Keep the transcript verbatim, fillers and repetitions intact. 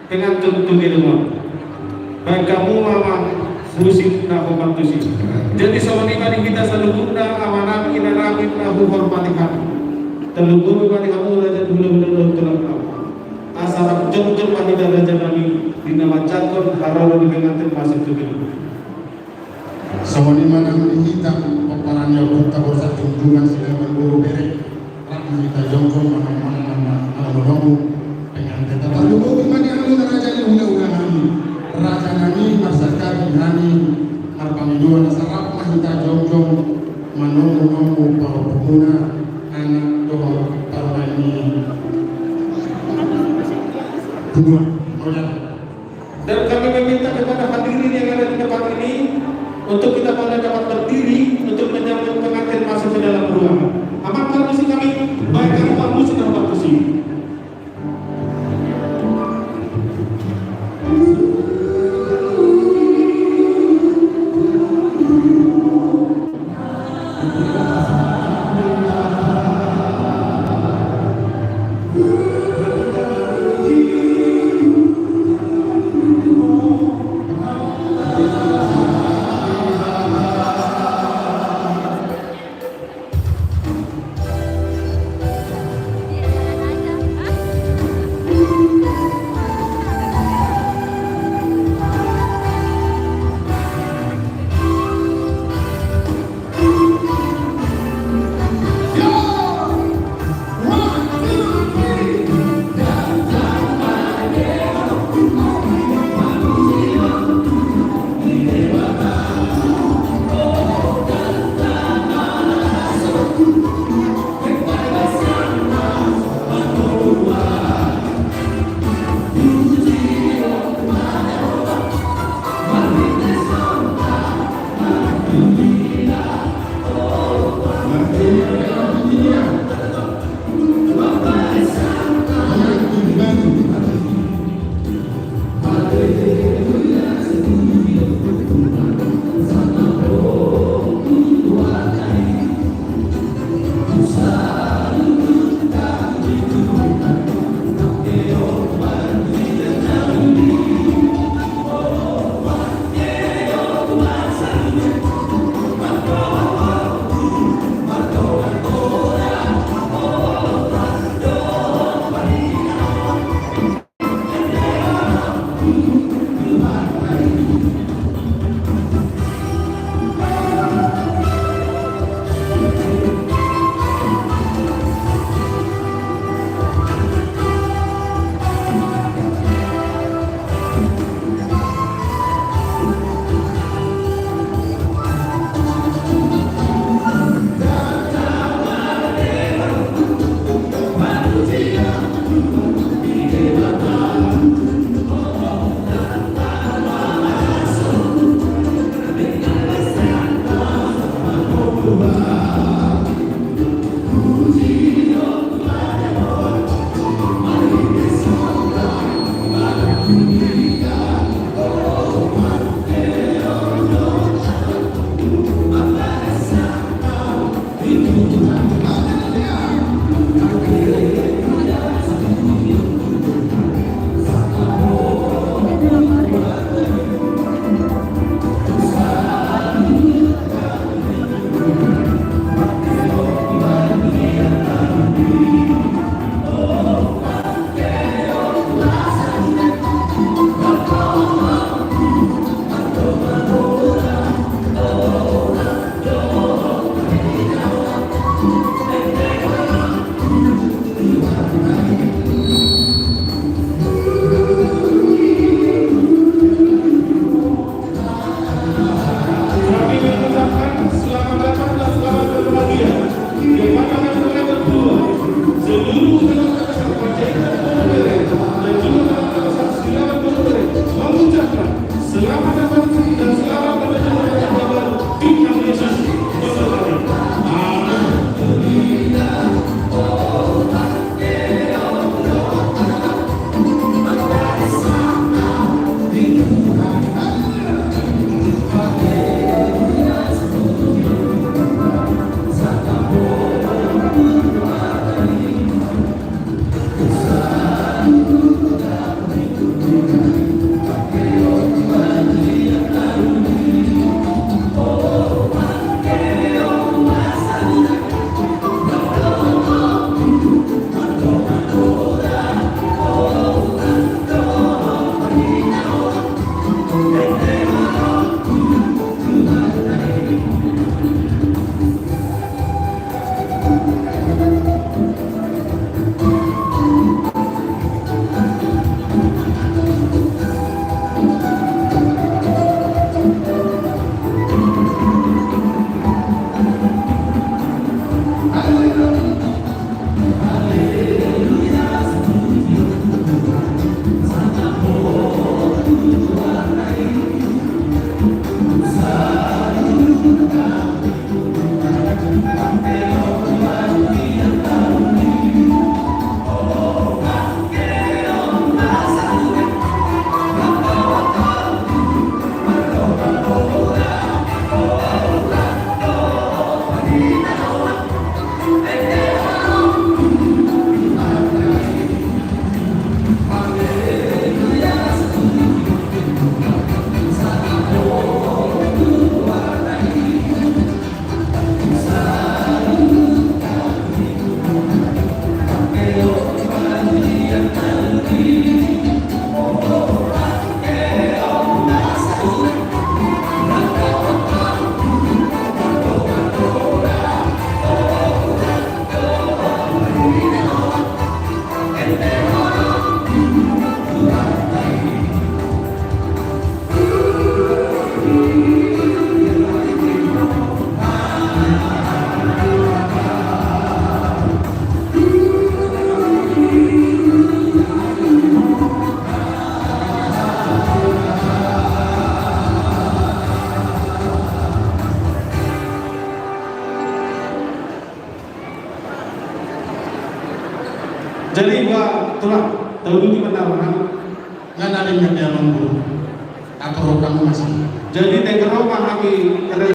Pengantun tu gedung on. Baen hamu ma musik na hombar tusi. Jadi songon i ma di hita saluhutna amanami inanami na huhormati hami. Tarlumobi ma di hamu raja ni hulahula dohot tulang hamu. Asa rap jongjong ma hita rajanami di na manjangkon haroro ni pengantin masuk tu gedung. Songon i ma nang di hita pomparan ni ompunta Borsak Tunjungan Silaban boru bere. Rap ma hita jongjong manang manang manang manang manang pengantin. Tarlumobi ma di hamu raja ni hulahula nami, raja nami marsangkapi nami marpangidoan asa rap ma hita jongjong manomu nomu pahompumuna anak dohot parumaen ni tubuan. Oke. Dan kami meminta kepada hadirin yang ada di tempat ini untuk kita pada dapat berdiri untuk menyambut pengantin masuk ke dalam ruangan. Amankan musik kami, baik kami musik dan perkusi. Jadi ba tulang, tau dulu di mana orang? Nggak ada yang dia nunggu. Atur utang masih. Jadi teger ma hami.